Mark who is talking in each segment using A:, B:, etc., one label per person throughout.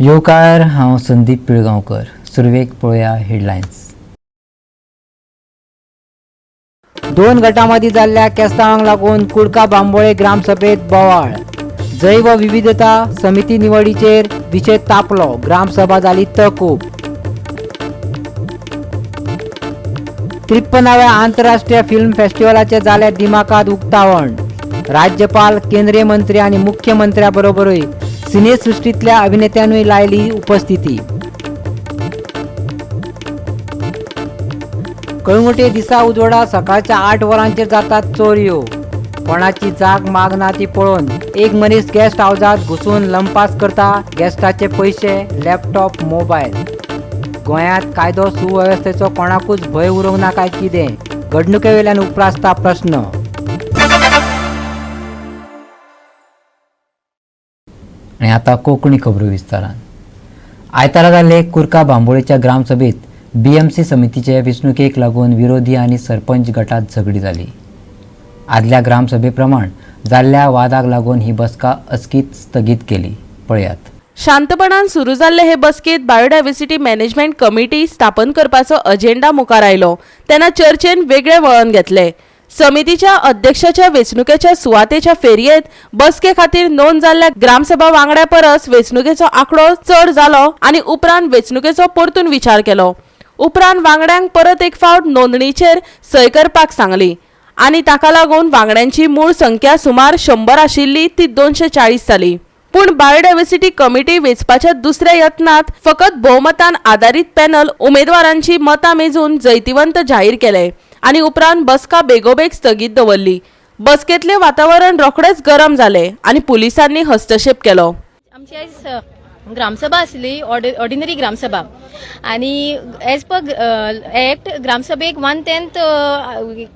A: येवकार, हांव संदीप पिळगांवकर. सुरवेक पळोवया हेडलायन्स. दोन गटांमदीं जाल्ल्या केस्तांवांक लागून कुडका बांबोळे ग्रामसभेत बोवाळ. जैव विविधता समिती निवडीचेर विशय तापलो. ग्रामसभा जाली तहकूब. 53व्या आंतरराष्ट्रीय फिल्म फेस्टिवलाचे जालें दिमाखात उक्तावण. राज्यपाल, केंद्रीय मंत्री आनी मुख्यमंत्र्या बरोबरूय सिनेसृश्टींतल्या अभिनेत्यांनूय लायली उपस्थिती. कळंगुटे दिसा उजवाडा सकाळच्या 8 वरांचेर जातात चोरयो. कोणाची जाग माग ना ती पळोवन एक मनीस गेस्ट हावजात घुसून लंपास करता गेस्टाचे पयशे, लॅपटॉप, मोबायल. गोंयांत कायदो सुवेवस्थेचो कोणाकूच भंय उरूंक ना काय कितें, घडणुके वयल्यान उप्रासता प्रस्न. आनी आतां कोंकणी खबरो विस्तारान. आयतारा जाल्ले कुर्का बांबोळेच्या ग्रामसभेत बीएमसी समितीचे वेंचणुकेक लागून विरोधी आनी सरपंच गटात झगडी जाली. आदल्या ग्रामसभे प्रमाण जाल्ल्या वादाक लागून ही बसका अचकीत स्थगीत केली. पळयात.
B: शांतपणान सुरू जाल्ले हे बसकेत बायोडायव्हर्सिटी मॅनेजमेंट कमिटी स्थापन करपाचो अजेंडा मुखार आयलो तेन्ना चर्चेन वेगळे वळण घेतले. समितीच्या अध्यक्षाच्या वेंचणुकेच्या सुवातेच्या फेरयेंत बसके खातीर नोंद जाल्ल्या ग्रामसभा वांगड्या परस वेंचणुकेचो आंकडो चड जालो आनी उपरांत वेंचणुकेचो परतून विचार केलो. उपरांत वांगड्यांक परत एक फावट नोंदणीचेर सय करपाक सांगली आनी ताका लागून वांगड्यांची मूळ संख्या सुमार 100 आशिल्ली ती 240 जाली. पूण बायोडायव्हर्सिटी कमिटी वेंचपाच्या दुसऱ्या यत्नांत फकत भोवमतान आदारीत पॅनल उमेदवारांची मतां मेजून जैतिवंत जाहीर केले आनी उपरांत बसका बेगोबेग स्थगीत दवरली. बसकेंतलें वातावरण रोखडेंच गरम जालें आनी पुलिसांनी हस्तक्षेप केलो.
C: आमची आयज ग्रामसभा आसली, ऑर्डिनरी ग्रामसभा, आनी एज पर एक्ट ग्रामसभेक 1/10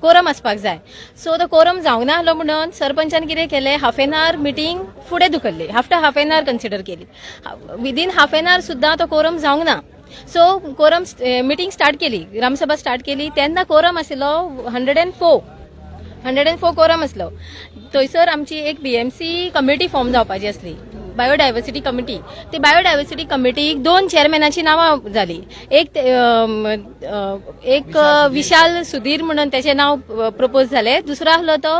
C: कोरम आसपाक जाय. सो तो कोरम जावंक ना आसलो म्हणून सरपंचान कितें केलें, हाफ एन our meeting फुडें धुकल्ली. After half an hour consider केली. विदीन हाफ एन our सुद्दां तो कोरम जावंक ना. सो कोरम मिटींग स्टार्ट केली, ग्रामसभा स्टार्ट केली तेन्ना कोरम आशिल्लो 104, 104 कोरम आसलो. थंयसर आमची एक बीएमसी कमिटी फॉर्म जावपाची आसली, बायोडायवर्सिटी कमिटी. ती बायोडायवर्सिटी कमिटीक दोन चेअरमॅनाची नांवां जाली. एक विशाल सुधीर म्हणून तेचें नांव प्रपोज जालें. दुसरो आसलो तो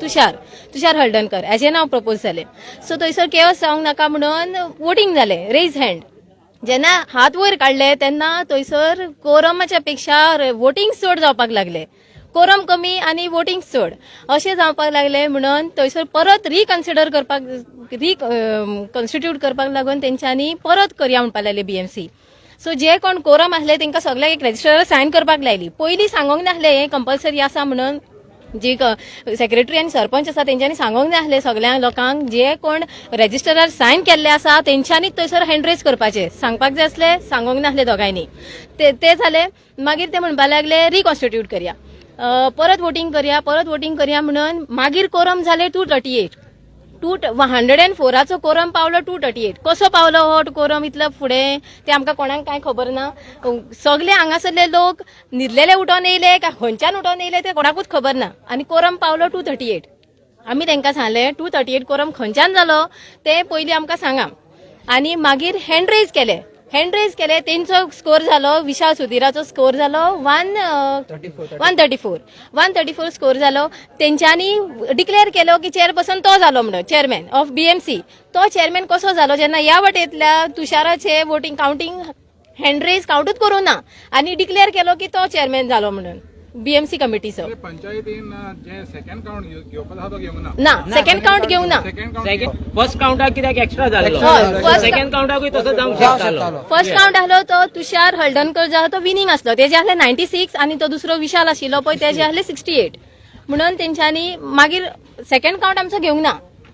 C: तुषार तुषार हळदणकर हेचें नांव प्रपोज जालें. सो थंयसर केओस जावंक नाका म्हणून वोटींग जालें, रेज हँड. जेन्ना हात वयर काडले तेन्ना थंयसर कोरमाच्या पेक्षा वोटींग चड जावपाक लागले. कोरम कमी आनी वोटींग चड अशें जावपाक लागले म्हणून थंयसर परत रिकन्सिडर करपाक, री कॉन्स्टिट्यूट करपाक लागून तेंच्यांनी परत करया म्हणपाक लागले बीएमसी. सो जे कोण कोरम आसले तांकां सगळ्यांक एक रजिस्टरार सायन करपाक लायली. पयलीं सांगोंक नासलें हें कंपल्सरी आसा म्हणून. जी सेक्रेटरी आनी सरपंच आसा तेंच्यांनी सांगोंक नासलें सगळ्या लोकांक, जे कोण रजिस्टरार सायन केल्ले आसा तेंच्यांनीच थंयसर हँड रेज करपाचे सांगपाक जाय आसले. सांगोंक नासले दोगांयनी. ते ते जाले. मागीर ते म्हणपाक लागले रिकॉन्स्टिट्यूट करया, परत वोटींग करया, परत वोटींग करया म्हणून मागीर कोरम जाले 238. 204आचो कोरम पावलो 238. कसो पावलो हो कोरम इतलो फुडें ते आमकां कोणाक कांय खबर ना. सगळे हांगासरले लोक न्हिदलेले उठोन येयले काय खंयच्यान उठोन येयले ते कोणाकूच खबर ना आनी कोरम पावलो 238. आमी तांकां सांगलें, 238 कोरम खंयच्यान जालो ते पयलीं आमकां सांगा. आनी मागीर हँड रेज केले. हँड रेज केले, तेंचो स्कोर जालो, विशाल सुधीराचो स्कोर जालो 134, 134 स्कोर जालो. तेंच्यांनी डिक्लेअर केलो की चेअरपर्सन तो जालो म्हणून, चेअरमॅन ऑफ बीएमसी. तो चेअरमॅन कसो जालो जेन्ना ह्या वटेंतल्या तुषाराचे वोटींग कावंटींग, हँड रेज कावंटूच करूं ना आनी डिक्लेअर केलो की तो चेअरमॅन जालो म्हणून बीएमसी कमिटीचो?
D: पंचायतीन जे सेकंड काउंट घेवपाचो आसा तो घेवंक ना.
C: ना, सेकंड काउंट घेवंक ना.
D: सेकंड काउंट
E: फर्स्ट काउंटाक कित्याक एक्स्ट्रा जाल्लो?
C: हय,
E: सेकंड काउंटाकूय तसो जावंक शकतालो.
C: फर्स्ट काउंट आहलो तो तुषार हळदणकर जो आहा तो विनींग आसलो, तेजे आहले 96 आनी तो दुसरो विशाल आशिल्लो पळय तेजे आहले 68. म्हणून तेंच्यांनी मागीर सेकंड काउंट आमचो घेवंक ना.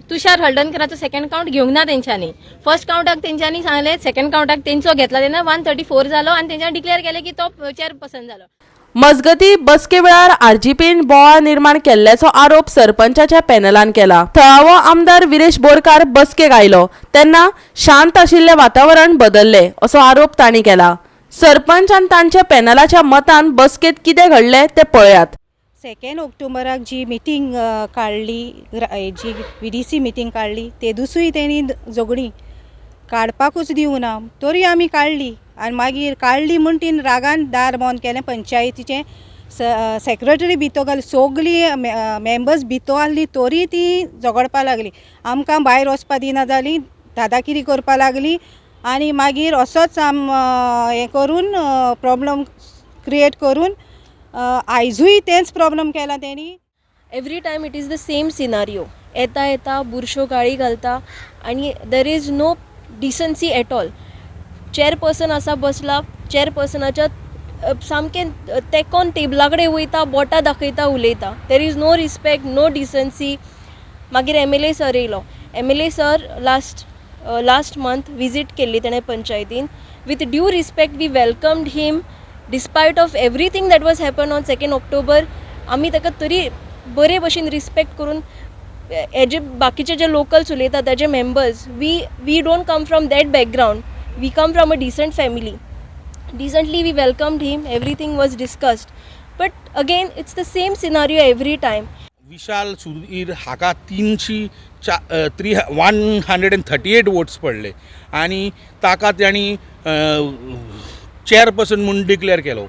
C: तुषार हळदणकराचो सेकंड काउंट घेवंक ना तेंच्यांनी. फर्स्ट काउंटाक तेंच्यांनी सांगलें, सेकंड काउंटाक तेंचो घेतला तेन्ना 134 जालो आनी तेंच्यांनी डिक्लेअर केलें की तो चेअरपर्सन जालो.
B: मजगती, बसके वेळार आरजीपीन बोवाळ निर्माण केल्ल्याचो आरोप सरपंचाच्या पॅनलान केला. थळावो आमदार विरेश बोरकार बसकेक आयलो तेन्ना शांत आशिल्लें वातावरण बदललें असो आरोप तांणी केला. सरपंच आनी तांच्या पॅनलाच्या मतान बसकेत कितें घडलें तें पळयात.
F: 2 ऑक्टोबराक जी मिटींग काडली, जी व्हीडीसी मिटींग काडली, ते दिसूय तेणी झगडीं. काडपाकूच दिवना, तरी आमी काडली आनी मागीर काडली म्हूण तीन रागान दार बंद केलें. पंचायतीचें सेक्रेटरी भितर घाली, सगळीं मेंबर्स भितर आहली तरी ती झगडपा लागली. आमकां भायर वचपा दिना जाली, दादागिरी करपा लागली आनी मागीर असोच आम हें करून प्रॉब्लम क्रिएट करून आयजूय तेंच प्रॉब्लम केला तेणी.
C: Every time it is the same scenario. येता येता बुरश्यो गाळी घालता आनी there is no decency at all. Chairperson आसा बसला, चेअरपर्सनाच्या सामकें तेंकोन टेबला कडेन वयता, बोटां दाखयता, उलयता. There is no respect, no decency. मागीर एमएलए सर येयलो. MLA sir last last month visit केल्ली तेणें पंचायतीन. With due respect we welcomed him despite of everything that was happen on 2 October. आमी ताका तरी बरे भशेन रिस्पेक्ट करून, हेजे बाकीचे जे लोकल्स उलयता ताजे members, we don't come from that background, we come from a decent family. Decently we welcomed him, everything was discussed, but again it's the same scenario every time.
G: Vishal Sudhir हाका तिनशी चा three 138 votes पडले आनी ताका तांणी chairperson म्हूण declare केलो.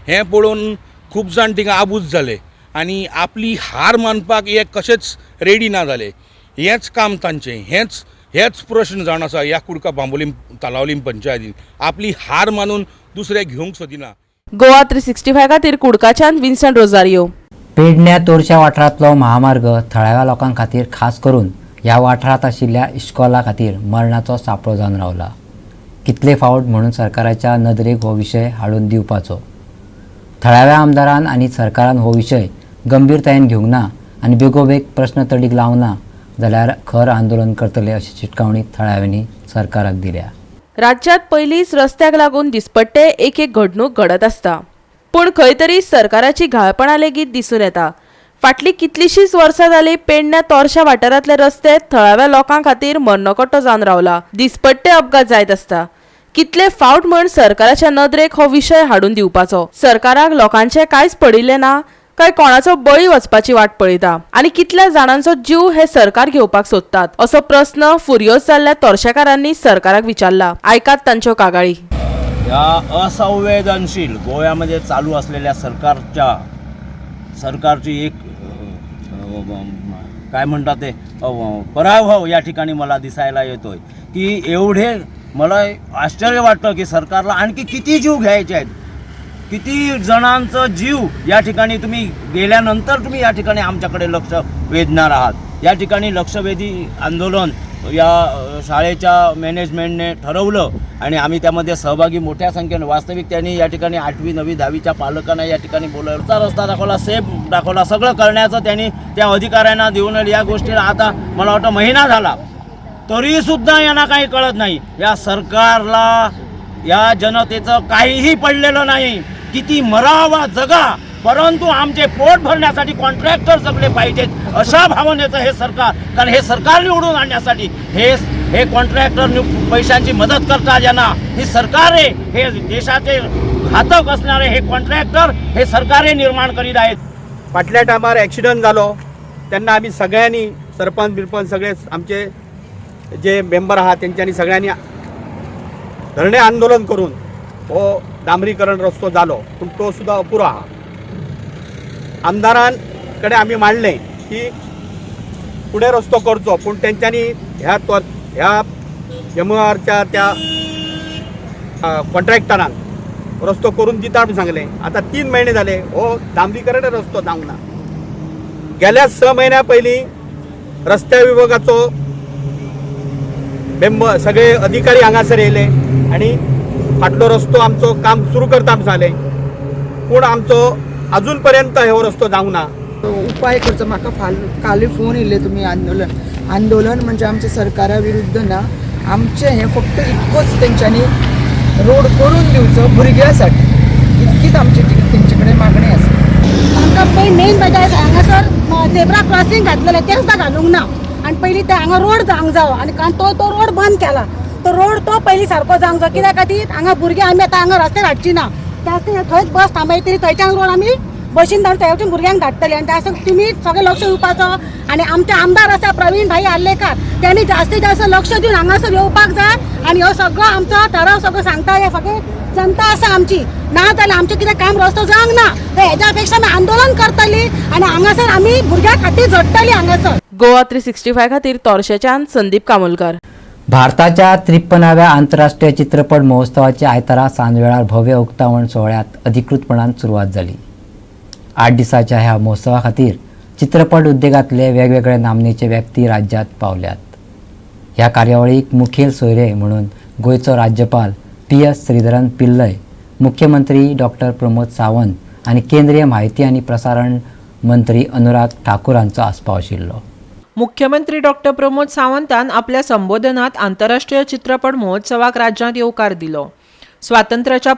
G: हें पळोवन खूब जाण थिंगा आबूज जाले आनी आपली हार मानपाक हे कशेंच रेडी ना जाले. हेंच काम तांचें, हेंच हेच प्रश्न जावन आसा. ह्या कुडका बांबोलीम तलावलीम पंचायतीन आपली हार मानून दुसरे घेवंक सोदिना.
B: गोवा 365 खातीर कुडकाच्यान विन्संट रोजारियो.
A: पेडण्या तोरशा वाठारांतलो महामार्ग थळाव्या लोकां खातीर, खास करून ह्या वाठारांत आशिल्ल्या इश्कोला खातीर मरणाचो सांपळो जावन रावला. कितले फावट म्हणून सरकाराच्या नदरेक हो विशय हाडून दिवपाचो? थळाव्या आमदारान आनी सरकारान हो विशय गंभीरतायेन घेवंक ना आनी बेगोबेग प्रश्न तडीक लावना जाल्यार खर आंदोलन करतले अशी चिटकावणी थळाव्यांनी सरकाराक दिल्या.
B: राज्यात पयलींच रस्त्याक लागून दिसपट्टे एक एक घडणूक घडत आसता, पूण खंय तरी सरकाराची घाळपणां लेगीत दिसून येता. फाटलीं कितलींशींच वर्सां जालीं पेडण्या तोरशा वाठारांतले रस्ते थळाव्या लोकां खातीर मरणकट्टो जावन रावला. दिसपट्टे अपघात जायत आसता. कितले फावट म्हण सरकाराच्या नदरेक हो विशय हाडून दिवपाचो? सरकाराक लोकांचें कांयच पडिल्लें ना काय कोणाचो बळी वचपाची वाट पळयता आनी कितल्या जाणांचो जीव हे सरकार घेवपाक सोदतात, असो प्रस्न फुर्योज जाल्ल्या तोरशेकारांनी सरकाराक विचारला. आयकात तांच्यो कागाळी.
H: या असंवेदनशील गोव्यामध्ये चालू असलेल्या सरकारची एक काय म्हणतात ते पराभव या ठिकाणी मला दिसायला येतोय की एवढे मला आश्चर्य वाटतं की सरकारला आणखी किती जीव घ्यायचे आहेत? किती जणांचं जीव या ठिकाणी तुम्ही गेल्यानंतर तुम्ही या ठिकाणी आमच्याकडे लक्ष वेधणार आहात? या ठिकाणी लक्षवेधी आंदोलन या शाळेच्या मॅनेजमेंटने ठरवलं आणि आम्ही त्यामध्ये सहभागी मोठ्या संख्येने. वास्तविक त्यांनी या ठिकाणी आठवी, नववी, दहावीच्या पालकांना या ठिकाणी बोलावलं, रस्ता दाखवला, सेफ दाखवला, सगळं करण्याचं त्यांनी त्या अधिकाऱ्यांना देऊन या गोष्टीला आता मला वाटतं महिना झाला, तरीसुद्धा यांना काही कळत नाही. या सरकारला या जनतेचं काहीही पडलेलं नाही. किती मरावा जगा, परंतु आमचे पोट भरण्यासाठी कॉन्ट्रॅक्टर जगले पाहिजेत अशा भावनेचं हे सरकार. कारण हे सरकार निवडून आणण्यासाठी हे हे कॉन्ट्रॅक्टर पैशांची मदत करतात यांना. ही सरकारे हे देशाचे घातक असणारे हे कॉन्ट्रॅक्टर हे सरकारे निर्माण करीत आहेत.
I: फाटल्या टायमार एक्सिडंट जालो तेन्ना आमी सगळ्यांनी, सरपंच बिरपंच सगळे आमचे जे मेंबर आहात, तेंच्यांनी सगळ्यांनी धरणे आंदोलन करून हो डांबरीकरण रस्तो जालो, पूण तो सुद्दां अपुरो आहा. आमदारान कडेन आमी मांडलें की फुडें रस्तो करचो, पूण तेंच्यांनी ह्या तो ह्या एमआरच्या त्या कॉन्ट्रॅक्टरान रस्तो करून दिता म्हूण सांगलें. आतां 3 म्हयने जाले, हो डांबरीकरण रस्तो जावंक ना. गेल्या 6 म्हयन्या पयलीं रस्त्या विभागाचो मेंबर, सगळे अधिकारी हांगासर येयले आनी फाटलो रस्तो आमचो काम सुरू करता म्हूण सांगलें, पूण आमचो अजून पर्यंत हो रस्तो जावंक ना.
J: उपाय करचो. म्हाका फाल कालूय फोन येयल्ले. तुमी आंदोलन, आंदोलन म्हणजे आमच्या सरकारा विरुद्ध ना. आमचें हें फक्त इतकोच, तेंच्यांनी रोड करून दिवचो भुरग्यां साठी, इतकीच आमची तेंचे कडेन मागणी आसा.
K: आमकां पयलीं मेन म्हणजे हांगासर झेब्रा क्रॉसिंग घातलेलें, तें सुद्दां घालूंक ना. आनी पयलीं ते हांगा रोड जावंक जावो आनी कारण तो तो रोड बंद केला, तो रोड तो पयलीं सारको जावंक जायो. कित्या खातीर हांगा भुरगीं आमी आतां हांगा रस्त्यार हाडची ना. त्या थंयच बस थांबयतली, थंयच्यान रोड आमी बशीन धाडून थंय भुरग्यांक धाडटली. आनी त्या तुमी सगळें लक्ष दिवपाचो. आनी आमचे आमदार आसा प्रवीण भाई आर्लेकार, त्यांनी जास्तीत जास्त लक्ष दिवन हांगासर येवपाक जाय. आनी हो सगळो आमचो ठराव सगळो सांगता हे सगळे जनता आसा आमची. ना जाल्यार आमचें कितें काम रस्तो जावंक ना तर हेज्या पेक्षा आमी आंदोलन करतली आनी हांगासर आमी भुरग्यां खातीर झडटली हांगासर.
B: गोवा 365 खातीर तोरशेच्यान संदीप कामोलकर.
A: भारताच्या 53व्या आंतरराष्ट्रीय चित्रपट महोत्सवाची आयतारा सांजवेळार भव्य उक्तावण सोहळ्यात अधिकृतपणान सुरवात जाली. 8 दिसांच्या ह्या महोत्सवा खातीर चित्रपट उद्देगांतले वेगवेगळे नामनेचे व्यक्ती राज्यांत पावल्यात. ह्या कार्यावळीक मुखेल सोयरे म्हणून गोंयचो राज्यपाल PS Sreedharan Pillai, मुख्यमंत्री डॉक्टर प्रमोद सावंत आनी केंद्रीय म्हायती आनी प्रसारण मंत्री अनुराग ठाकूर हांचो आस्पाव आशिल्लो.
L: मुख्यमंत्री डॉक्टर प्रमोद सावंतान आपल्या संबोधनात आंतरराष्ट्रीय चित्रपट महोत्सवाक राज्यांत येवकार दिलो. स्वातंत्र्याच्या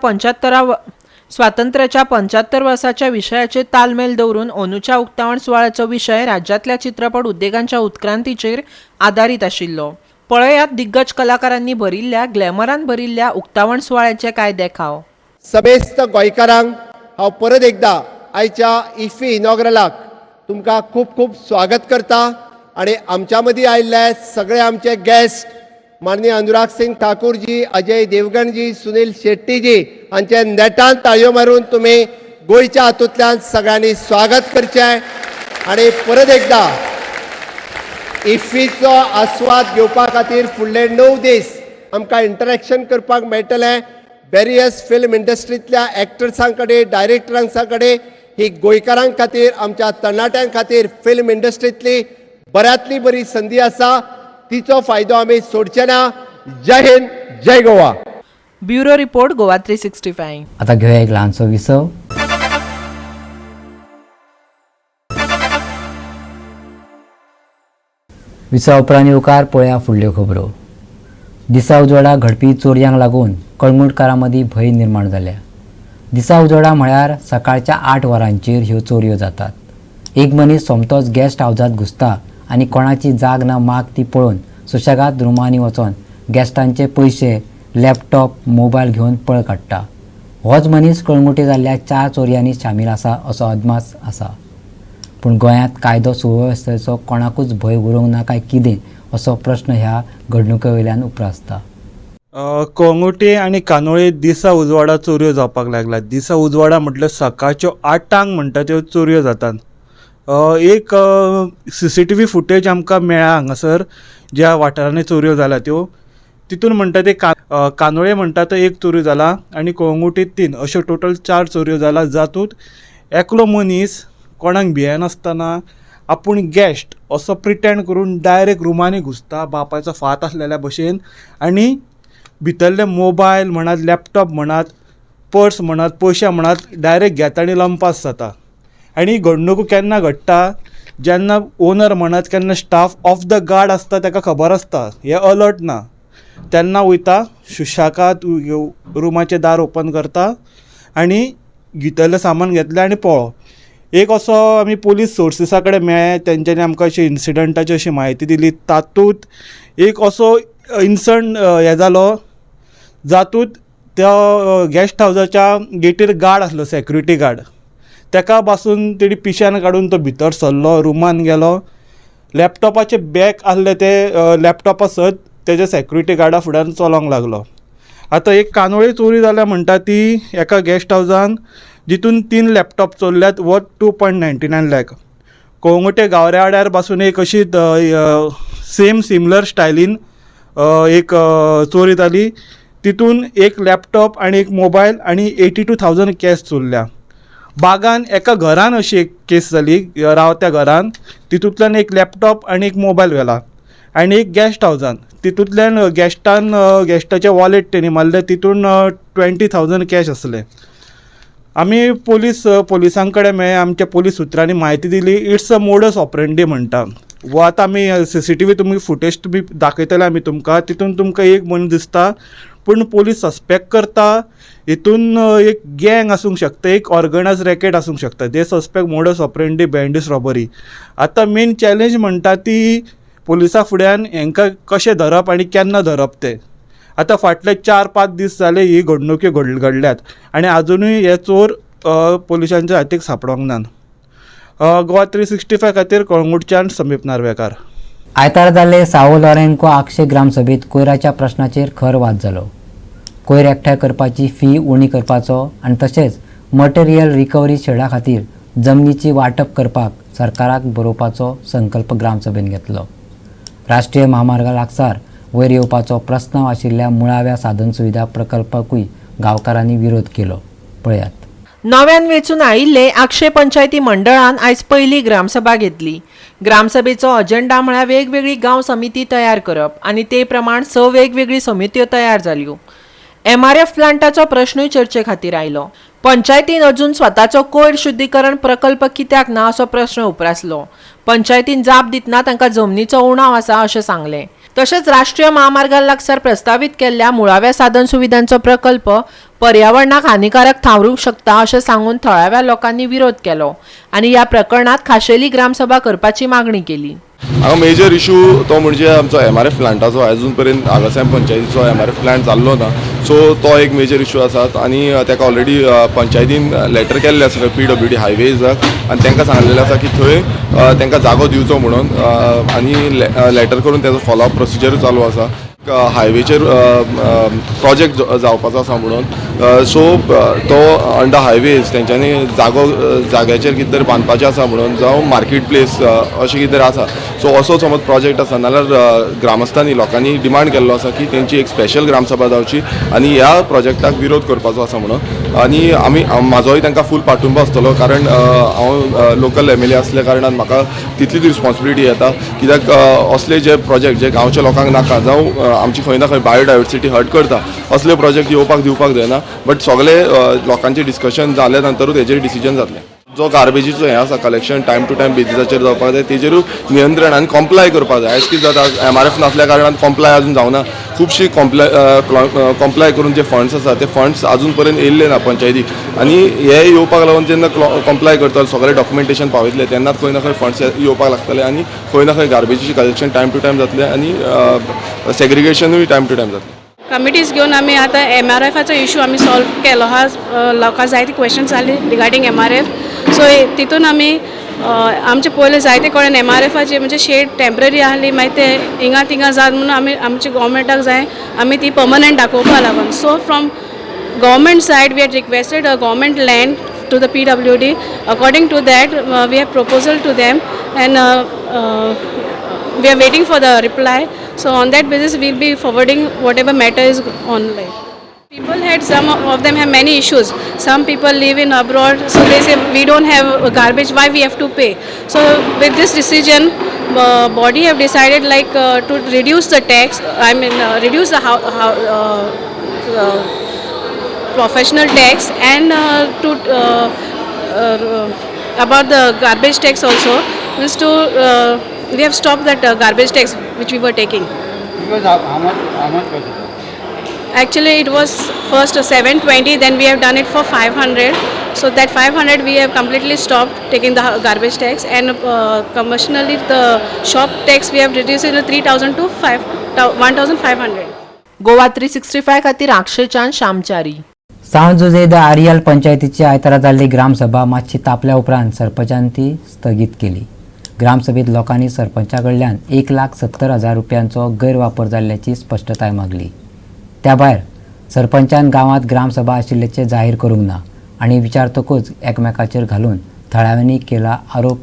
L: 75 वर्साच्या विशयाचेर तालमेल दवरून अंदूच्या उक्तावण सुवाळ्याचो विशय राज्यांतल्या चित्रपट उद्देगांच्या उत्क्रांतीचेर आदारीत आशिल्लो. पळयात दिग्गज कलाकारांनी भरिल्ल्या ग्लॅमरान भरिल्ल्या उक्तावण सुवाळ्याचे काय देखाव.
M: समेस्त गोंयकारांक हांव परत एकदा आयच्या इफ्फी इनॉग्रलाक तुमकां खूब खूब स्वागत करता. आनी आमच्या मदीं आयिल्ले सगळे आमचे गेस्ट माननीय अनुराग सिंग ठाकूरजी, अजय देवगणजी, सुनील शेट्टीजी हांचे नेटान ताळयो मारून तुमी गोंयच्या हातूंतल्यान सगळ्यांनी स्वागत करचें. आनी परत एकदा इफ्फीचो आस्वाद घेवपा खातीर फुडले 9 दीस आमकां इंटरेक्शन करपाक मेळटलें. वेरियस फिल्म इंडस्ट्रींतल्या एक्टर्सां कडेन, डायरेक्टरांसां कडेन. ही गोंयकारां खातीर, आमच्या तरणाट्यां खातीर फिल्म इंडस्ट्रींतली बऱ्यांतली बरी संदी आसा. तिचो फायदो आमी सोडचे ना. जय हिंद, जय गोवा.
L: Bureau report, Goa 365.
A: आता घेऊया एक ल्हानसो विसव. विसवा उपरांत येवकार पळया फुडल्यो खबरो. दिसा उजवाडा घडपी चोरयांक लागून कळंगूटकारां मदीं भंय निर्माण जाल्या. दिसा उजवाडा म्हळ्यार सकाळच्या 8 वरांचेर ह्यो चोरयो जातात. एक मनीस सोमतोच गेस्ट हावजांत घुसता आनी कोणाची जाग ना माग ती पळोवन सुशेगाद रुमांनी वचोन गेस्टांचे पयशे, लॅपटॉप, मोबायल घेवन पळ काडटा. होच मनीस कळंगुटे जाल्ल्या 4 चोरयांनी सामील आसा असो अदमास आसा. पूण गोंयांत कायदो सुवेवस्थेचो कोणाकूच भंय उरूंक ना काय कितें असो प्रश्न ह्या घडणुके वयल्यान उप्रासता.
N: कळंगुटे आनी कानोळे दिसा उजवाडा चोरयो जावपाक लागल्यात. दिसा उजवाडा म्हटल्यार सकाळच्यो 8 म्हणटा त्यो चोरयो जातात. एक CCTV footage आमकां मेळ्ळा हांगासर ज्या वाठारांनी चोरयो जाल्या त्यो, तितून म्हणटा ते कानोळे म्हणटा तो एक चोरी जाला आनी कळंगुटे 3, अश्यो टोटल 4 चोरयो जाला. जातूंत एकलो मनीस कोणाक भियेनासतना आपूण गेस्ट असो प्रिटेंड करून डायरेक्ट रुमांनी घुसता बापायचो फात आसलेल्या भशेन आनी भितरले मोबायल म्हणात, लॅपटॉप म्हणात, पर्स म्हणात, पयशे म्हणात डायरेक्ट घेता आनी लंपास जाता. आनी घडणूक केन्ना घडटा जेन्ना ओनर म्हणात केन्ना स्टाफ ऑफ the guard आसता ताका खबर आसता हे अलर्ट ना, तेन्ना वयता सुशेगाद रुमाचें दार ओपन करता आनी भितरलें सामान घेतलें आनी पळो. एक असो आमी पोलीस सोर्सिसा कडेन मेळ्ळे, तेंच्यांनी आमकां अशी इन्सिडंटाची अशी म्हायती दिली. तातूंत एक असो इन्सिडंट हें जालो जातूंत त्या गेस्ट हावजाच्या गेटीर गार्ड आसलो, सेक्युरिटी गार्ड, ताका बासून तेणी पिश्यान काडून तो भितर सरलो, रुमान गेलो, लॅपटॉपाचे बॅग आसले ते लॅपटॉपा सयत तेज्या सेक्युरिटी गार्डा फुड्यान चलोंक लागलो. आतां एक कानोळे चोरी जाल्या म्हणटा ती एका गेस्ट हावजान, जितून 3 लॅपटॉप चोरल्यात वर्थ 2.99 लाख. कळंगुटे गावऱ्या पासून एक अशी सेम सिमिलर स्टायलीन एक चोरी जाली, तितून एक लॅपटॉप आनी एक मोबायल आनी 82,000 कॅश चोरल्या. बागान एका घरान अशी एक केस जाली, रावत्या घरान, तितूंतल्यान एक लॅपटॉप आनी एक मोबायल व्हेला. आनी एक गेस्ट हावजान, तितूंतल्यान गेस्टान गेस्टाचें वॉलेट तेणी मारलें, तितून 20,000 कॅश आसले. आमी पोलिसां कडेन मेळ्ळे, आमच्या पोलीस सुत्रांनी म्हायती दिली, it's a modus operandi म्हणटा. वो आतां आमी CCTV तुमी फुटेज तुमी दाखयतले आमी तुमकां, तितून तुमकां एक मनीस दिसता, पूण पोलीस सस्पेक्ट करता हितून एक गँग आसूंक शकता, एक ऑर्गनायज रॅकेट आसूंक शकता. They suspect modus operandi bandits robbery. आतां मेन चॅलेंज म्हणटा ती पोलिसां फुड्यान हेंकां कशें धरप आनी केन्ना धरप तें. आतां फाटले 4-5 दीस जाले ही घडणुक्यो घडल्यात आनी आजुनूय हे चोर पोलिसांच्या हातीक सांपडोंक नात. गोवा 365 खातीर कळंगूटच्यान समीप नार्वेकार.
A: आयतारा जाल्ले साओ लॉरेन्को आगशे ग्रामसभेत कोयराच्या प्रश्नाचेर खर वाद जालो. कोयर एकठांय करपाची फी उणी करपाचो आनी तशेंच मटेरियल रिकवरी शेडा खातीर जमनीची वांटप करपाक सरकाराक बरोवपाचो संकल्प ग्रामसभेन घेतलो. राष्ट्रीय म्हामार्गा लागसार वयर येवपाचो प्रस्ताव आशिल्ल्या मुळाव्या साधनसुविधा प्रकल्पाकूय गांवकारांनी विरोध केलो. पळयात.
L: नव्यान वेंचून आयिल्ले आगशे पंचायती मंडळान आयज पयली ग्रामसभा घेतली. ग्रामसभेचो अजेंडा म्हळ्यार वेगवेगळी गांव समिती तयार करप आनी ते प्रमाण 6 वेगवेगळी समित्यो तयार जाल्यो. एमआरएफ प्लांटाचो प्रश्नूय चर्चे खातीर आयलो. पंचायतीन अजून स्वताचो कोयर शुद्धीकरण प्रकल्प कित्याक ना असो प्रश्न उप्रासलो. पंचायतीन जाप दितना तांकां जमनीचो उणाव आसा अशें सांगलें. तशेंच राष्ट्रीय म्हामार्गा लागसार प्रस्तावीत केल्ल्या मुळाव्या साधन सुविधांचो प्रकल्प पर्यावरणाक हानिकारक थारूंक शकता अशें सांगून थळाव्या लोकांनी विरोध केलो आनी ह्या प्रकरणांत खाशेली ग्रामसभा करपाची मागणी केली.
O: हांगा मेजर इशू तो म्हणजे आमचो एमआरएफ प्लांटाचो. अजून पर्यंत आगासायम पंचायतीचो एमआरएफ प्लांट जाल्लो ना, सो तो एक मेजर इशू आसा आनी ताका ऑलरेडी पंचायतीन लेटर केल्लें आसा पीडब्ल्यूडी हायवेजाक आनी तांकां सांगलेलें आसा की थंय तांकां जागो दिवचो म्हणून आनी लेटर करून ताजो फॉलोअप प्रोसिजर चालू आसा. हायवेचेर प्रोजेक्ट जावपाचो आसा म्हणून, सो तो अंडर हायवेज तेंच्यांनी जागो जाग्याचेर कितें तरी बांदपाचें आसा म्हणून, जावं मार्केट प्लेस अशें कितें तरी आसा. सो असो समज प्रोजेक्ट आसा नाल्यार ग्रामस्थांनी लोकांनी डिमांड केल्लो आसा की तेंची एक स्पेशल ग्रामसभा जावची आनी ह्या प्रोजेक्टाक विरोध करपाचो आसा म्हणून. आनी आमी म्हाजोय तांकां फूल पाठिंबो आसतलो, कारण हांव लोकल एमएलए आसल्या कारणान म्हाका तितलीच रिस्पॉन्सिबिलिटी येता, कित्याक असले जे प्रोजेक्ट जे गांवच्या लोकांक नाका जावं आमची खंय ना खंय बायोडायवर्सिटी हर्ट करता असले प्रोजेक्ट येवपाक दिवपाक जायना. बट सगळे लोकांचे डिस्कशन जाल्या नंतरूच हेजेर डिसिजन जातलें. जो गार्बेजीचो हें आसा कलेक्शन टायम टू टायम बेजीसाचेर जावपाक जाय, तेजेरूय नियंत्रण आनी कॉम्प्लाय करपाक जाय. आयज कितें जाता, एमआरएफ नासल्या कारणान कॉम्प्लाय अजून जावना. खुबशी कॉम्प्लाय करून जे फंड्स आसा ते फंड्स अजून पर्यंत येयल्ले ना पंचायतीक आनी हे येवपाक लागून जेन्ना कॉम्प्लाय करतले सगळे डॉक्युमेंटेशन पावयतले तेन्नाच खंय ना खंय फंड्स येवपाक लागतले आनी खंय ना खंय गार्बेजीची कलेक्शन टायम टू टायम जातलें आनी सेग्रिगेशनूय टायम टू टायम जातलें.
P: कमिटीज घेवन आमी आतां एमआरएफाचो इशू आमी सॉल्व केलो आहा. लोकां जायते क्वेश्चन्स आसले रिगार्डींग एमआरएफ, सो तितून आमी आमचे पयले जायते कडेन एमआरएफाचे म्हणजे शेड टेम्पररी आहली, मागीर ते हिंगा थिंगा जात म्हणून आमी आमचे गोवोरमेंटाक जाय आमी ती पर्मनंट दाखोवपा लागून. So from government side we had requested a government land to the PWD. According to that we have proposal to them and we are waiting for the reply. So on that basis we will be forwarding whatever matter is online. People had, some of them have many issues. Some people live in abroad, so they say we don't have garbage, why we have to pay? So with this decision, body have decided like to reduce the tax, I mean reduce the professional tax and to about the garbage tax also, means to we have stopped that garbage tax which we were taking.
D: Because how much was it?
P: Actually it was first 720, then we have done it for 500. So that 500 we have completely stopped taking the garbage tax, and commercially the shop tax we have reduced it to 3,000 to 1,500.
L: Goa 365 खातीर आक्षेच्यान श्यामचारी.
A: सांव Jose the Areal पंचायतीची आयतारा जाल्ली ग्रामसभा मातशी तापल्या उपरांत सरपंचान ती स्थगीत केली. ग्रामसभेत लोकांनी सरपंचा कडल्यान 1,70,000 रुपयांचो गैरवापर जाल्ल्याची स्पश्टताय मागली. त्या भायर सरपंचान गांवांत ग्रामसभा आशिल्ल्याचें जाहीर करूंक ना आनी विचारतकूच एकमेकाचेर घालून थळाव्यांनी केला आरोप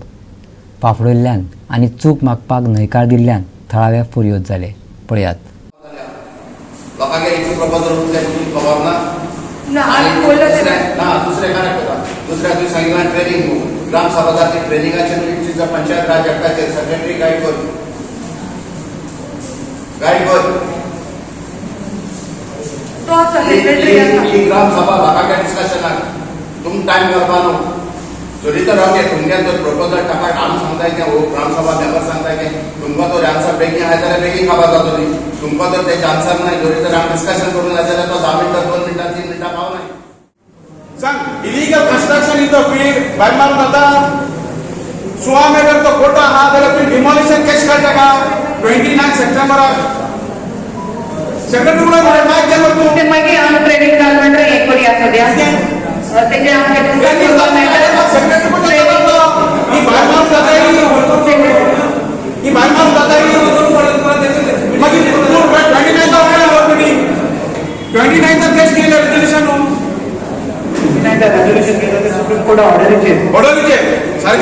A: फाफडुल्ल्यान आनी चूक मागपाक न्हयकार दिल्ल्यान थळावे फुर्योज जाले. पळयात.
Q: दुसऱ्या ग्रामसभा जातली ट्रेनिंगाचेर पंचायत राज ऍक्टाचेर सेक्रेटरी गायड कर, गायड कर. ही ग्रामसभा लोकांच्या डिस्कशनाक तुम टायम घालपा न्हू. जरी तर ओके तुमगे जर प्रपोजल टाकात आमी सांगताय की हो ग्रामसभा मेंबर सांगताय की तुमकां जर आन्सर बेगीन आसा जाल्यार बेगीन खबर जातली, तुमकां जर तेजे आन्सर नाय जरी तर आमी डिस्कशन करूंक जाय जाल्यार तो 10 मिनटां 2 मिनटां 3 मिनटां पावनाय.
D: सांग illegal construction in the field बायमान जाता सुवा मेटर तो खोटो आहा जाल्यार तुमी डिमॉलिशन कशें करता का 29 सप्टेंबराक सेक्रेटरी मागीर गेलो तूं
R: मागीर हांव ट्रेनिंग जालें म्हणटकीर हें करुया सद्या.
D: सारकें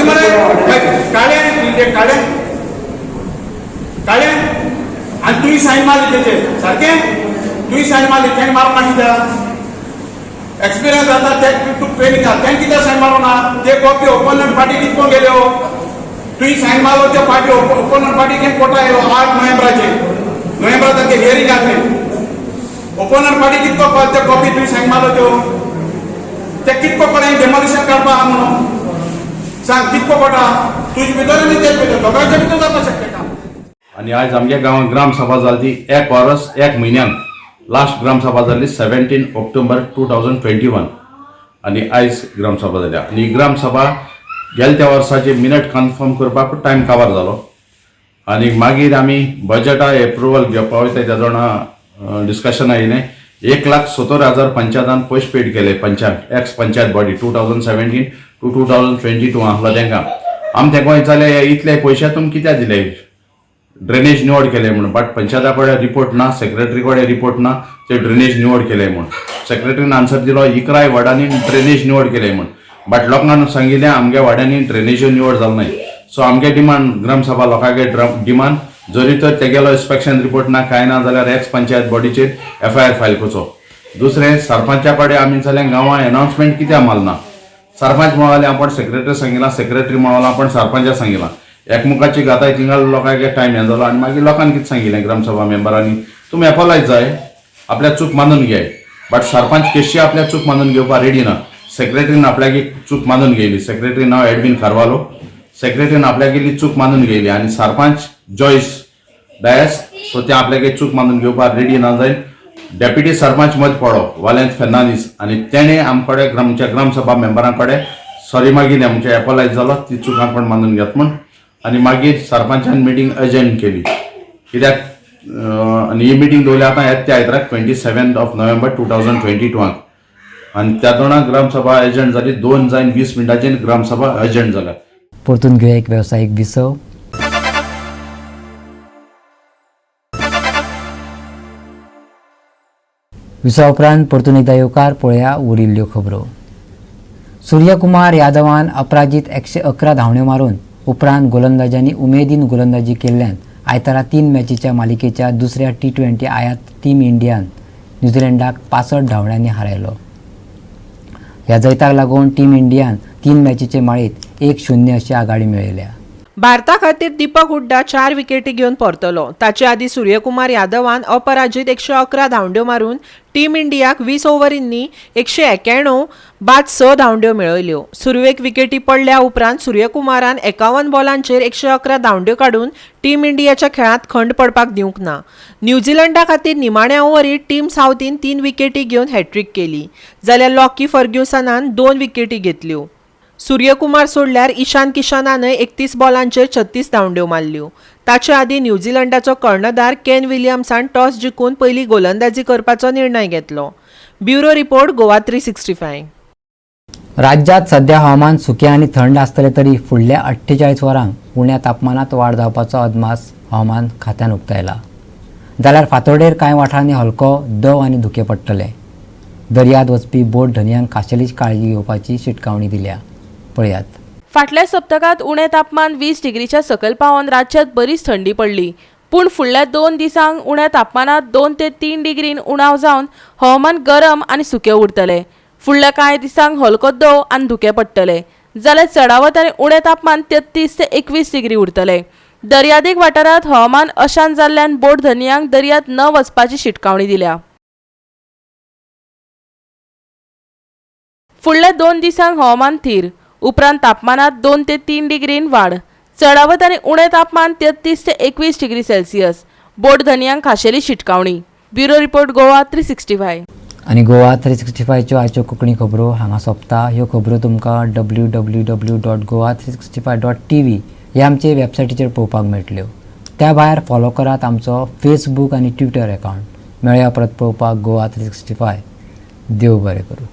D: मरे काळे काळे काळे आनी तुवें सायन मारली तेचेर सारकें तुवें सायन मारली तेणें मारूंक ना कित्याक एक्सपिरियन्स जाता ते तूं ट्रेनिंग आहा तेणें कित्याक सायन मारूंक ना ते कॉपी ओपोनंट पार्टी कितको गेल्यो तुवें सायन मारलो त्या पार्टी ओपोनंट पार्टी केन्ना कोर्टा येयलो 8 नोव्हेंबराचेर नोव्हेंबरा तांचे हियरींग आसलें ओपोनंट पार्टी कितको ते कॉपी तुवें सायन मारलो त्यो ते कितको कडेन डेमोलिशन काडपा आहा म्हणून सांग कितको कोटा तुजे भितर आनी तेज भितर दोगांच्या भितर जावपाक शकता काम.
Q: आनी आयज आमच्या गांवांत ग्रामसभा जाली ती 1 वर्स 1 म्हयन्यान लास्ट ग्रामसभा जाली 17 ऑक्टोबर 2021 आनी आयज ग्रामसभा जाल्या आनी ग्रामसभा गेल्या त्या वर्साचे मिनट कन्फर्म करपाक टायम काबार जालो आनी मागीर आमी बजटा एप्रुवल घेवपा वयता त्या जाणा डिस्कशन आयलें 1,70,000 पंचायतान पयशे पेड केले panchayat ex panchayat body 2017 to 2022 आहलो तांकां आमी तेंका विचारलें इतले पयशे तुमी कित्याक दिले ड्रेनेज निवड केले म्हणून बट पंचायता कडेन रिपोर्ट ना सेक्रेटरी कडेन रिपोर्ट ना ते ड्रेनेज निवड केले म्हूण सेक्रेटरीन आन्सर दिलो 11 वार्डांनी ड्रेनेज निवड केले म्हूण बट लोकांक सांगिल्लें आमगे वाड्यांनी ड्रेनेज निवड जाल नाय. सो आमगे डिमांड ग्रामसभा लोकांगे डिमांड जरी तर तेगेलो इन्स्पेक्शन रिपोर्ट ना कांय ना जाल्यार एक्स पंचायत बॉडीचेर FIR file करचो. दुसरें सरपंचा कडेन आमी जाल्यार गांवांत एनावन्समेंट कित्याक मारना सरपंच म्हणले आपण सेक्रेटरी सांगिलां सेक्रेटरी म्हणला आपण सरपंचा सांगिलां एकमुखाची गाताय थिंगा लोकांक टायम हें जालो आनी मागीर लोकांक कितें सांगिलें ग्रामसभा मेंबरांनी तुमी एपोलायज जाय आपल्या चूक मानून घेय बट सरपंच केशी आपल्या चूक मानून घेवपाक रेडी ना. सेक्रेटरीन आपल्याक चूक मानून घेयली सेक्रेटरी नांव एडविन खारवालो सेक्रेटरीन आपल्याक गेली चूक मानून घेयली आनी सरपंच जॉयस डायस सो ते आपल्याक चूक मानून घेवपाक रेडी ना जायन डेप्युटी सरपंच मद पडो वालेंत फेर्नांदीस आनी तेणें आमकडे आमच्या ग्रामसभा मेंबरां कडेन सॉरी मागीर आमचे एपोलायज जालो ती चूक आमकां मानून घेत म्हूण आनी मागीर सरपंचान मिटींग एजंट केली कित्याक आनी ही मिटींग दवरली आतां येता त्या आयताराक 27 नोव्हेंबर 2022 आनी त्या दोना ग्रामसभा एजंट जाली 2:20 ग्रामसभा एजंट जाल्या.
A: परतून घेवया एक वेवसायीक विसव. विसवा उपरांत परतून एकदा येवकार पळया उरिल्ल्यो खबरो. सूर्यकुमार यादवान अपराजीत 111 धांवड्यो मारून उपरांत गोलंदाजांनी उमेदीन गोलंदाजी केल्ल्यान आयतारा 3 मॅचीच्या मालिकेच्या दुसऱ्या T20 आयात टीम इंडियान न्यूझीलंडाक 65 धांवड्यांनी हारयलो. ह्या जैताक लागून टीम इंडियान 3 मॅचीचे माळेंत 1-0 अशी आघाडी मेळयल्या.
L: भारता खातीर दीपक हुड्डा 4 विकेटी घेवन परतलो. ताचे आदीं सूर्यकुमार यादवान अपराजीत 111 धांवड्यो मारून टीम इंडियाक 20 ओव्हरींनी 191 बाद 6 धांवड्यो मेळयल्यो. सुरवेक विकेटी पडल्या उपरांत सूर्यकुमारान 51 बॉलांचेर 111 धांवड्यो काडून टीम इंडियाच्या खेळांत खंड पडपाक दिवंक ना. न्यूझीलंडा खातीर निमाण्या ओव्हरीत टीम सावथीन 3 विकेटी घेवन हॅट्रीक केली जाल्यार लॉकी फर्ग्युसनान 2 विकेटी घेतल्यो. सूर्यकुमार सोडल्यार ईशान किशनानय 31 बॉलांचेर 36 धांवड्यो मारल्यो. ताचे आदीं न्यूझीलंडाचो कर्णधार केन विलियम्सान टॉस जिखून पयली गोलंदाजी करपाचो निर्णय घेतलो. Bureau report, Goa 365.
A: राज्यात सध्या हवामान सुकें आनी थंड आसतलें तरी फुडल्या 48 वरांक उण्या तापमानांत वाड जावपाचो अदमास हवामान खात्यान उक्तायला. जाल्यार फातोडेर कांय वाठारांनी हलको दव आनी धुकें पडटलें. दर्यांत वचपी बोट धनयांक खाशेली काळजी घेवपाची शिटकावणी दिल्या. पळयात.
B: फाटल्या सप्तकांत उणें तापमान 20 डिग्रीच्या सकयल पावोवन राज्यांत बरीच थंडी पडली. पूण फुडल्या 2 दिसांक उण्या तापमानांत 2 ते 3 डिग्रीन उणाव जावन हवामान गरम आनी सुकें उरतलें. फुडल्या कांय दिसांक हलको दव आनी धुकें पडटलें जाल्यार चडावत आनी उणें तापमान 33 ते 21 डिग्री उरतलें. दर्यादेग वाठारांत हवामान अशांत जाल्ल्यान बोट धनयांक दर्यांत न वचपाची शिटकावणी दिल्या. फुडल्या 2 दिसांक हवामान थीर उपरांत तापमानांत 2 ते 3 डिग्रीन वाड. चडावत आनी उणें तापमान 33 ते 21 डिग्री सेल्सियस. बोट धनयांक खाशेली शिटकावणी. Bureau report, Goa 365.
A: आनी गोवा 365च्यो आयच्यो कोंकणी खबरो हांगा सोंपता. ह्यो खबरो तुमकां www.goa365.tv ह्या आमचे वेबसायटीचेर पळोवपाक मेळटल्यो. त्या भायर फॉलो करात आमचो फेसबूक आनी ट्विटर अकावंट. मेळया परत पळोवपाक गोवा 365. देव बरें करूं.